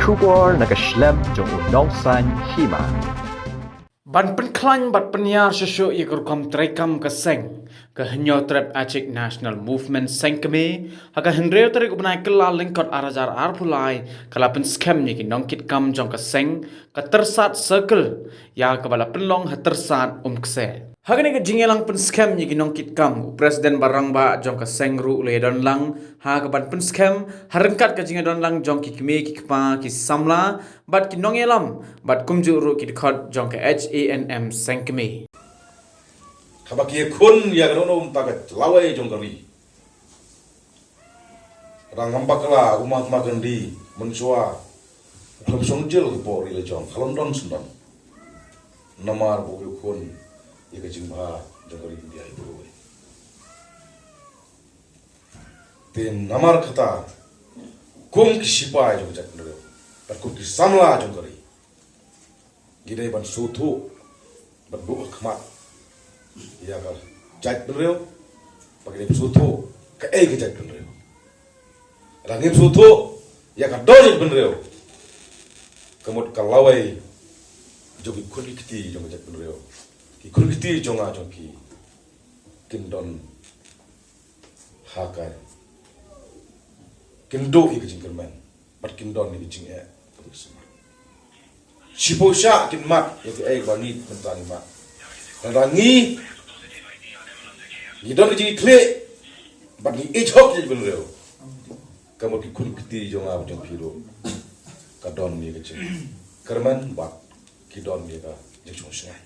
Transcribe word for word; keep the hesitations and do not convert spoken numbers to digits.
Khubor na ka shlem jong u Nongsaiñ Hima. Ban pynkhlaiñ bad pynïar shuh shuh ïa ka rukom treikam ka seng, ka Hynñiewtrep Achik National Movement Seng Kmie, ha ka hynriew tarik u bnai Kyllalyngkot ar hajar arphew lai, ka la pynskhem ïa ki nongkitkam jong ka seng, ka Tyrsad Circle, ïa kaba la pynlong ha Tyrsad Umkse. Ha kane ka jingïalang pynskhem ïa ki nongkitkam, u President ba rangbah jong ka seng ruh u la ïadon lang ha kaban pynskhem, ha ryngkat ka jingïadon lang jong ki kmie ki kpa ki samla bad ki nongïalam, bad kumjuh ruh ki dkhot jong ka H A N M Seng Kmie. Haba ki ïakhun ïa ka dohnud bad ka lawei jong ka ri, Rangbah bakla u Mahatma Gandhi mynshuwa u khlem shong jel hapoh ri lajong ha London, Sydney. Namar ba u ïakhun ïa ka jingbha jong ka ri India ïa u. Te namar kata, kum ki sipai jong ka jaitbynriew bad kum ki samla jong ka ri, ngi dei ban sngewthuh, ban buh khmat ïa ka jaitbynriew, bad ngi dei ban sngewthuh kaei ka jaitbynriew. Lada ngim sngewthuh ïa ka dohnud jaitbynriew, ka mut ka lawei jong ki khun ki kti jong ka jaitbynriew, ki khun ki kti jong nga jong phi, kin don ha ka, kin duh ïa ka jingkyrmen bad kin don ïa ka jingeh kaba sumar. Shiphew shah kin mad ïa kaei ba ngi mynta ngi mad. Lada ngi, ngi don ka jingkitkhlieh bad ngi ïeit hok ïa ka jaitbynriew, ka mut ki khun ki kti jong nga bad jong phi ruh, ka don ïa ka jingkyrmen bad ki don ïa ka jingshong shngaiñ.